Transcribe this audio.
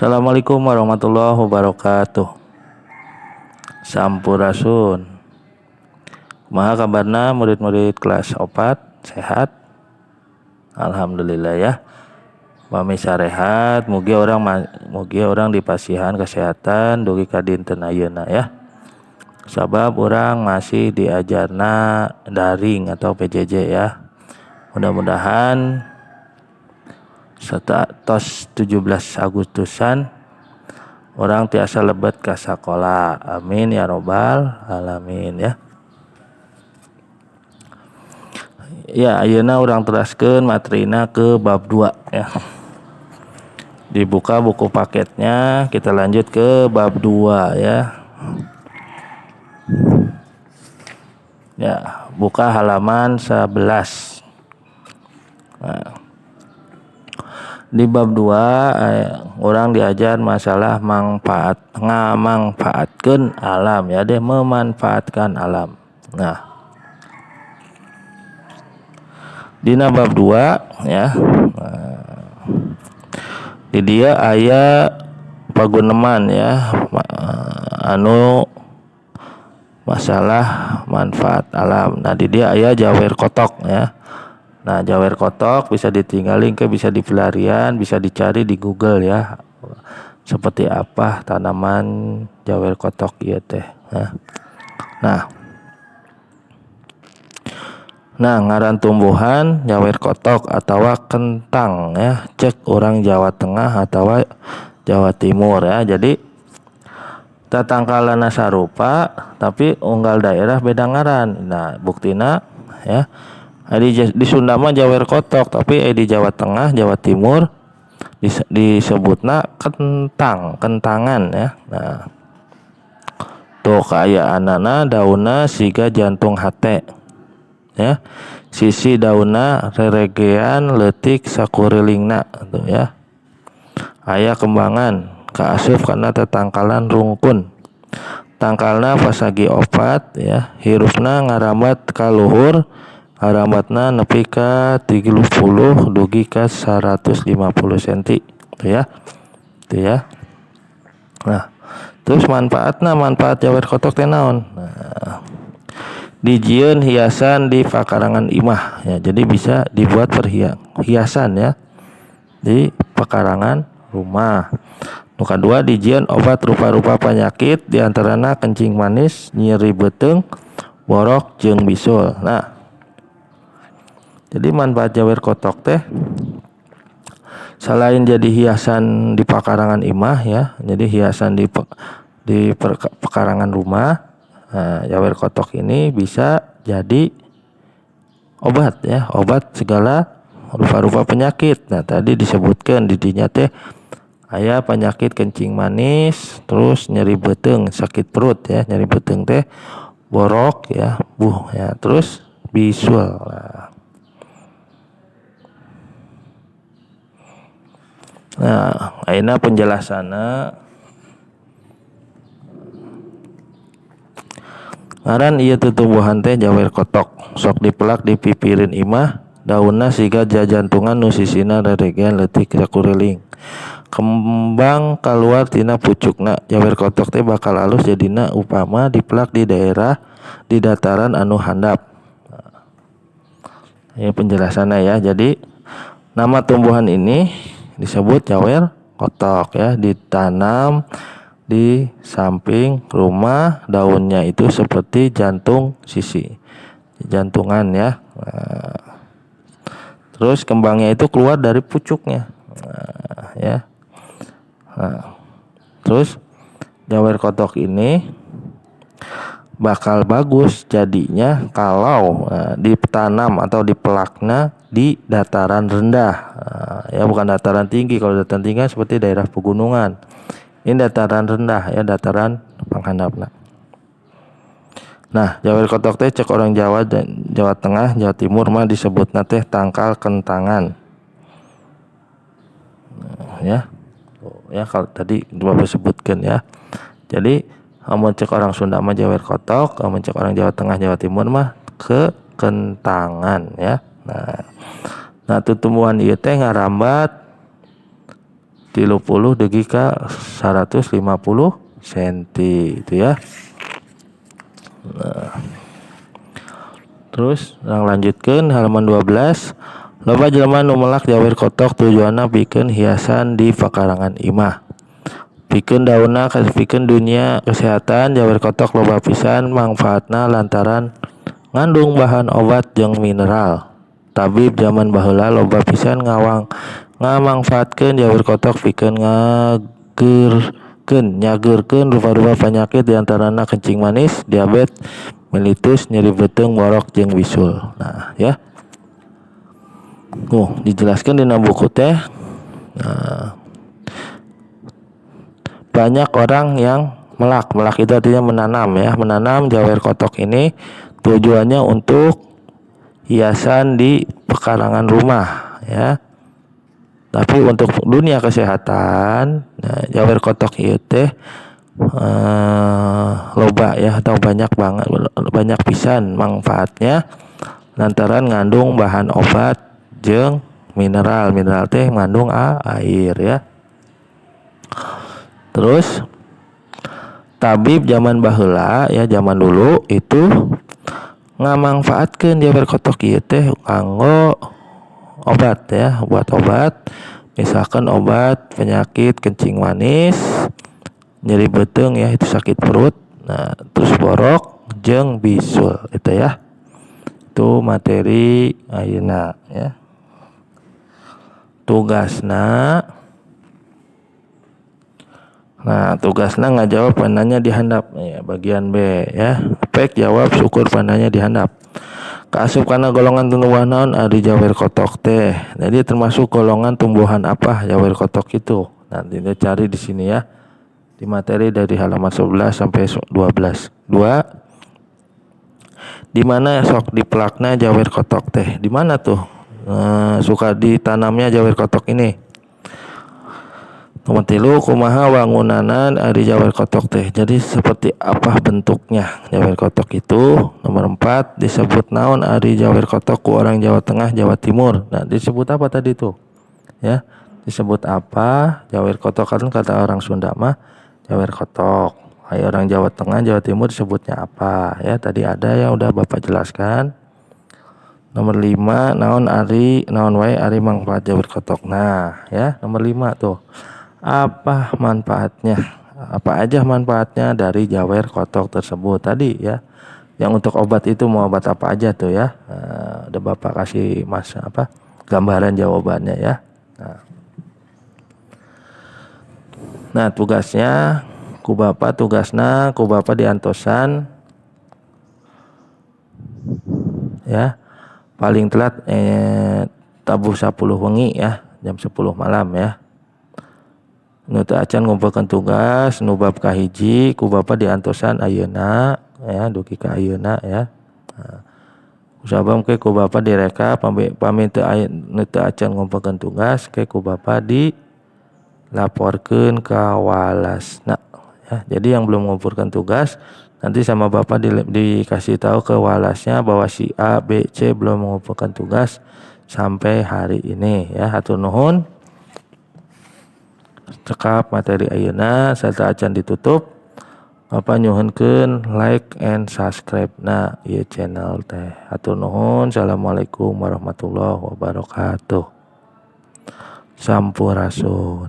Assalamualaikum warahmatullahi wabarakatuh. Sampurasun. Kumaha kabarna murid-murid kelas 4? Sehat? Alhamdulillah ya. Pami sarehat, mugi urang dipasihan kesehatan dugi ka dinten ayeuna ya. Sabab urang masih diajarna daring atau PJJ ya. Mudah-mudahan tos 17 Agustusan urang tiasa lebet ka sakola. Amin ya robbal alamin ya. Ya, ayeuna urang teraskeun materina ke bab 2 ya. Dibuka buku paketnya, kita lanjut ke bab 2 ya. Ya, buka halaman 11. Nah, di bab 2 urang diajar masalah manfaat, ngamangfaatkeun alam ya deh, memanfaatkan alam. Nah, dina bab 2 ya. Nah, di dia aya paguneman ya, anu masalah manfaat alam. Nah, di dia aya jawer kotok ya. Nah, jawer kotok bisa ditinggalin ke, bisa dipelarian, bisa dicari di Google ya. Seperti apa tanaman jawer kotok ieu teh. Nah, nah ngaran tumbuhan jawer kotok atau kentang ya, cek orang Jawa Tengah atau Jawa Timur ya. Jadi tatangkalana sarupa tapi unggal daerah beda ngaran. Nah, buktina ya di Sunda mah jawer kotok, tapi di Jawa Tengah, Jawa Timur disebutna kentang, kentangan ya. Nah, tuh kaayaanana daunna siga jantung hate ya. Sisi daunna reregean leutik sakurilingna tuh ya. Aya kembangan kaasup kana tetangkalan rungkun. Tangkalna pasagi 4 ya, hirupna ngarambat ka luhur, ngarambatna nepi ka 30 dugi ka 150 cm tuh ya. Tuh ya. Nah, terus manfaatna, manfaat jawer kotok teh naon? Nah, dijieun hiasan di pakarangan imah ya. Jadi bisa dibuat hiasan ya di pekarangan rumah. Nu kadua dijieun obat rupa-rupa penyakit diantarana kencing manis, nyeri beuteung, borok jeung bisul. Nah, jadi manfaat jawer kotok teh selain jadi hiasan di pekarangan imah ya, jadi hiasan di pekarangan rumah. Nah, jawer kotok ini bisa jadi obat ya, obat segala rupa-rupa penyakit. Nah, tadi disebutkan di dinya teh aya penyakit kencing manis, terus nyeri beuteung, sakit perut ya, nyeri beuteung teh borok ya, buh ya, terus bisul. Nah, ayeuna penjelasanna ngaran ieu tutumbuhan teh jawer kotok, sok dipelak di pipirin imah, daunna siga jajantungan nu sisina reregean leutik sakuriling. Kembang kaluar tina pucukna. Jawer kotok teh bakal alus jadina upama dipelak di daerah di dataran anu handap. Nah, ini penjelasannya ya. Jadi nama tumbuhan ini disebut jawer kotok ya, ditanam di samping rumah, daunnya itu seperti jantung sisi, jantungan ya. Nah, terus kembangnya itu keluar dari pucuknya. Nah, ya. Nah, terus jawer kotok ini bakal bagus jadinya kalau ditanam atau dipelakna di dataran rendah. Ya bukan dataran tinggi. Kalau dataran tinggi kan seperti daerah pegunungan. Ini dataran rendah ya, dataran panghandapna. Nah, jawer kotok teh cek orang Jawa dan Jawa Tengah, Jawa Timur mah disebutna teh tangkal kentangan. Nah, ya. Oh, ya kalau tadi Bapak sebutkan ya. Jadi amun cek orang Sunda mah jawer kotok, amun cek orang Jawa Tengah, Jawa Timur mah ke kentangan ya. Nah, tumbuhan ieu teh ngarambat 30 dugi ka 150 senti itu ya. Nah. Terus urang lanjutkeun halaman 12. Loba jelema nu melak jawer kotok tujuanna pikeun hiasan di pakarangan imah. Pikeun daunna, pikeun dunia kesehatan, jawer kotok loba pisan mangfaatna lantaran ngandung bahan obat jeung mineral. Tabib zaman baheula loba pisan ngawang ngamangfaatkeun jawer kotok pikeun ngageurkeun nyageurkeun rupa-rupa penyakit, diantarana kencing manis, diabetes mellitus, nyeri beuteung, borok jeung bisul. Nah, ya. Oh, dijelaskan dina buku teh. Nah, banyak orang yang melak. Melak itu artinya menanam ya. Menanam jawer kotok ini tujuannya untuk hiasan di pekarangan rumah ya. Tapi untuk dunia kesehatan, nah, jawer kotok ieu teh loba ya, atau banyak banget, banyak pisan manfaatnya lantaran ngandung bahan obat jeung mineral. Mineral teh mengandung air ya. Terus tabib zaman baheula ya, zaman dulu itu ngamangfaatkeun jawer kotok ieu teh kanggo obat ya, buat obat, misalkan obat penyakit kencing manis, nyeri beuteung ya, itu sakit perut. Nah, terus borok jeung bisul itu ya. Itu materi ayeuna ya. Tugasna. Nah, tugasna ngajawab penanya di handap ya, bagian B ya. Pek jawab syukur penanya di handap. Kaasup kana golongan tumbuhan naon ari jawer kotok teh? Jadi termasuk golongan tumbuhan apa jawer kotok itu? Nanti dia cari di sini ya. Di materi dari halaman 11 sampai 12. Dua, di mana sok dipelakna jawer kotok teh? Di mana tuh? Suka ditanamnya jawer kotok ini. Nomor 3, kumaha wangunana ari jawer kotok teh? Jadi seperti apa bentuknya jawer kotok itu? Nomor 4, disebut naon ari jawer kotok ku orang Jawa Tengah, Jawa Timur? Nah, disebut apa tadi tuh? Ya, disebut apa jawer kotok? Kan kata orang Sunda mah jawer kotok. Ayo, orang Jawa Tengah, Jawa Timur disebutnya apa? Ya, tadi ada yang udah Bapak jelaskan. Nomor 5, naon ari naon wae ari manfaat jawer kotok? Nah, ya, nomor 5 tuh. Apa manfaatnya? Apa aja manfaatnya dari jawer kotok tersebut tadi ya? Yang untuk obat itu mau obat apa aja tuh ya? Nah, udah Bapak kasih mas apa? Gambaran jawabannya ya. Nah, nah tugasnya ku Bapak, tugasna ku Bapak diantosan ya. Paling telat tabuh 10 wengi ya, jam 10 malam ya. Nu teu acan ngumpulkeun tugas nu bab kahiji ku Bapak diantosan ayeuna ya, dugi ka ayeuna ya. Nah, usabab ke ku Bapak direkap, pami teu aya nu teu acan ngumpulkeun tugas ke ku Bapak dilaporkeun ka walasna ya. Jadi yang belum mengumpulkan tugas nanti sama Bapak dikasih tahu ke walasnya bahwa si A, B, C belum mengumpulkan tugas sampai hari ini ya. Hatur nuhun. Cekap materi ayeuna, sateuacan ditutup Bapak nyuhunkeun like and subscribe na ieu channel teh. Hatur nuhun. Assalamualaikum warahmatullahi wabarakatuh. Sampurasun.